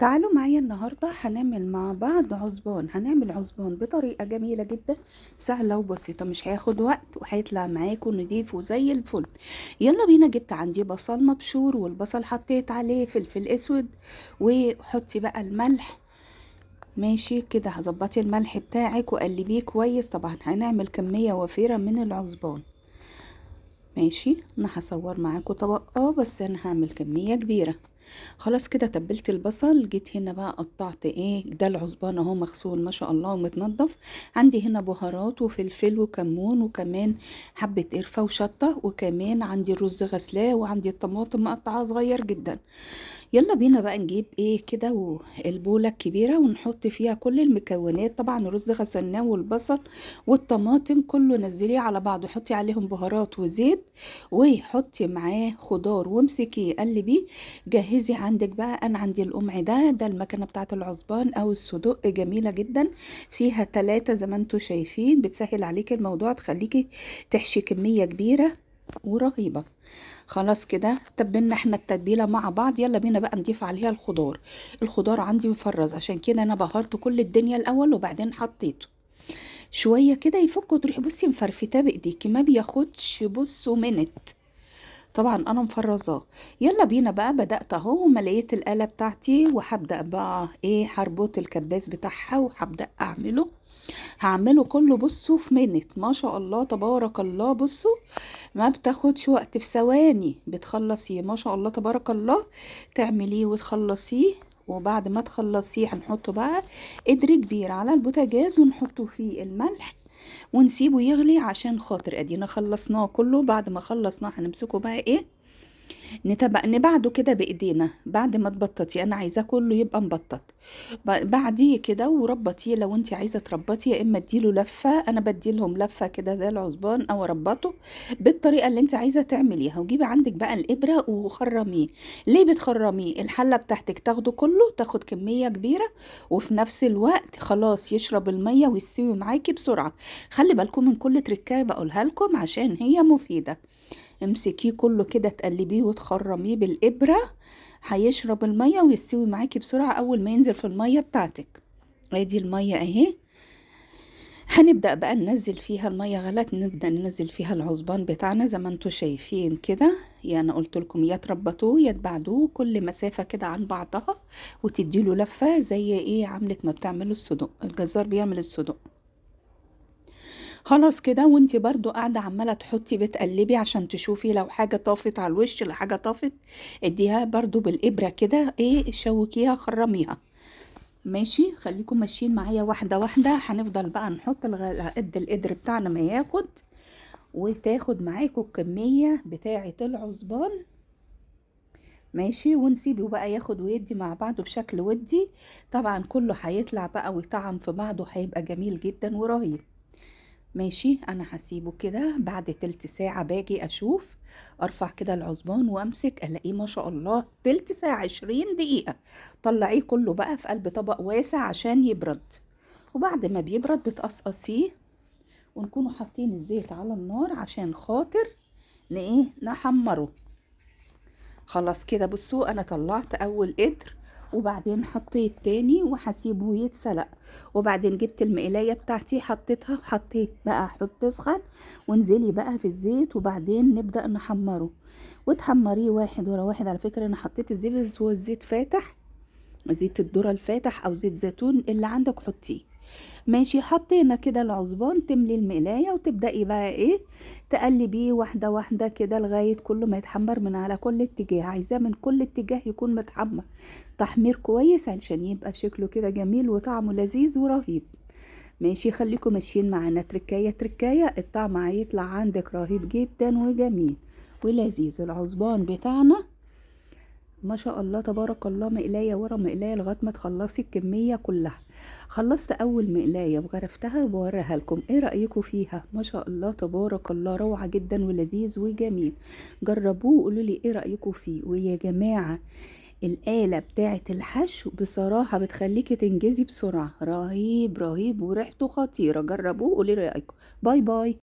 تعالوا معايا النهاردة هنعمل مع بعض عصبان. هنعمل عصبان بطريقة جميلة جدا، سهلة وبسيطة، مش هياخد وقت وهيطلع معاكم نضيف وزي الفل. يلا بينا. جبت عندي بصل مبشور، والبصل حطيت عليه فلفل اسود، وحطي بقى الملح. ماشي كده، هظبطي الملح بتاعك وقلبيه كويس. طبعا هنعمل كمية وفيرة من العصبان. ماشي، انا هصور معاكم طبق، بس انا هعمل كمية كبيرة. خلاص كده تبلت البصل. جيت هنا بقى قطعت ايه ده، العصبان اهو مغسول ما شاء الله ومتنضف. عندي هنا بهارات وفلفل وكمون، وكمان حبة قرفة وشطة، وكمان عندي الرز غسلاه، وعندي الطماطم مقطعاه صغير جدا. يلا بينا بقى نجيب ايه كده البولة الكبيرة ونحط فيها كل المكونات. طبعا الرز غسلناه والبصل والطماطم كله نزليه على بعض، وحطي عليهم بهارات وزيت، وحطي معاه خضار، وامسكيه قلبية. جهزي عندك بقى، انا عندي القمع ده المكنه بتاعه العصبان او الصدق، جميلة جدا، فيها 3 زي ما انتم شايفين، بتسهل عليكي الموضوع، تخليكي تحشي كمية كبيرة ورهيبه. خلاص كده تبلنا احنا التتبيله مع بعض. يلا بينا بقى نضيف عليها الخضار. الخضار عندي مفرز، عشان كده انا بهرت كل الدنيا الاول وبعدين حطيته شوية كده يفك، وتروحي بصي مفرفتاه بايديكي، ما بياخدش بصوا منت. طبعا انا مفرزاه. يلا بينا بقى، بدات اهو ومليت الاله بتاعتي، وهبدا بقى ايه، هربط الكباس بتاعها وهبدا اعمله. هعمله كله بصوا في منت، ما شاء الله تبارك الله. بصوا ما بتاخدش وقت، في ثواني بتخلصيه ما شاء الله تبارك الله. تعمليه وتخلصيه، وبعد ما تخلصيه هنحطه بقى قدر كبير على البوتاجاز، ونحطه فيه الملح ونسيبه يغلي عشان خاطر ادينا خلصناه كله. بعد ما خلصناه هنمسكه بقى ايه، نبعده كده بايدينا بعد ما تبططي. انا عايزاه كله يبقى مبطط. بعديه كده وربطيه لو انت عايزه تربطي، يا اما اديله لفه، انا بديلهم لفه كده زي العصبان، او اربطه بالطريقة اللي انت عايزه تعمليها. وجيبي عندك بقى الابره وخرميه. ليه بتخرميه؟ الحلة بتاعتك تاخده كله، تاخد كمية كبيرة، وفي نفس الوقت خلاص يشرب المية ويستوي معاكي بسرعة. خلي بالكم من كل تركايه بقولها لكم عشان هي مفيدة. امسكيه كله كده، تقلبيه وتخرميه بالإبرة، هيشرب المية ويستوي معاكي بسرعة أول ما ينزل في المية بتاعتك. ادي المية اهي، هنبدأ بقى ننزل فيها المية غلت، نبدأ ننزل فيها العصبان بتاعنا زي ما انتوا شايفين كده. يا انا قلت لكم يا تربطوه يا تبعدوه كل مسافة كده عن بعضها، وتديله لفة زي ايه عملت ما بتعملوا الصدق، الجزار بيعمل الصدق. خلاص كده، وانتي برضو قاعدة عمالة تحطي بتقلبي عشان تشوفي لو حاجة طافت على الوش، لو حاجة طافت اديها برضو بالإبرة كده ايه، شوكيها خرميها. ماشي، خليكم ماشيين معايا واحدة واحدة. هنفضل بقى نحط قد القدر بتاعنا ما ياخد، وتاخد معاكم الكمية بتاعة العصبان. ماشي، ونسيبه بقى ياخد ويدي مع بعضه بشكل ودي. طبعا كله هيطلع بقى ويطعم في بعضه، هيبقى جميل جدا ورهيب. ماشي، انا هسيبه كده بعد تلت ساعة باجي اشوف، ارفع كده العصبان وامسك الاقيه ما شاء الله تلت ساعة 20 دقيقة. طلعيه كله بقى في قلب طبق واسع عشان يبرد، وبعد ما بيبرد بتقصقصيه، ونكونوا حاطين الزيت على النار عشان خاطر ايه نحمره. خلاص كده بصوا انا طلعت اول قدر، وبعدين حطيت تاني وهسيبه يتسلق. وبعدين جبت المقلايه بتاعتي حطيتها، وحطيت بقى حط تسخن، وانزلي بقى في الزيت، وبعدين نبدأ نحمره وتحمريه واحد ورا واحد. على فكرة انا حطيت الزيت بس هو الزيت فاتح، زيت الذرة الفاتح او زيت زيتون اللي عندك حطيه. ماشي، حطينا كده العصبان، تملي المقلايه وتبدأي بقى ايه تقلبيه واحدة واحدة كده لغاية كله ما يتحمر من على كل اتجاه. عايزاه من كل اتجاه يكون متحمر تحمير كويس علشان يبقى شكله كده جميل وطعمه لذيذ ورهيب. ماشي، خليكم ماشيين معانا تركايه تركايه، الطعم هيطلع عندك رهيب جدا وجميل ولذيذ. العصبان بتاعنا ما شاء الله تبارك الله، مقلايه ورا مقلايه لغاية ما تخلصي الكمية كلها. خلصت اول مقلايه وغرفتها وبوريها لكم، ايه رايكم فيها؟ ما شاء الله تبارك الله، روعه جدا ولذيذ وجميل. جربوه وقولوا لي ايه رايكم فيه. ويا جماعة الآلة بتاعه الحشو بصراحة بتخليكي تنجزي بسرعة، رهيب رهيب وريحته خطيرة. جربوه وقولوا لي رايكم. bye bye.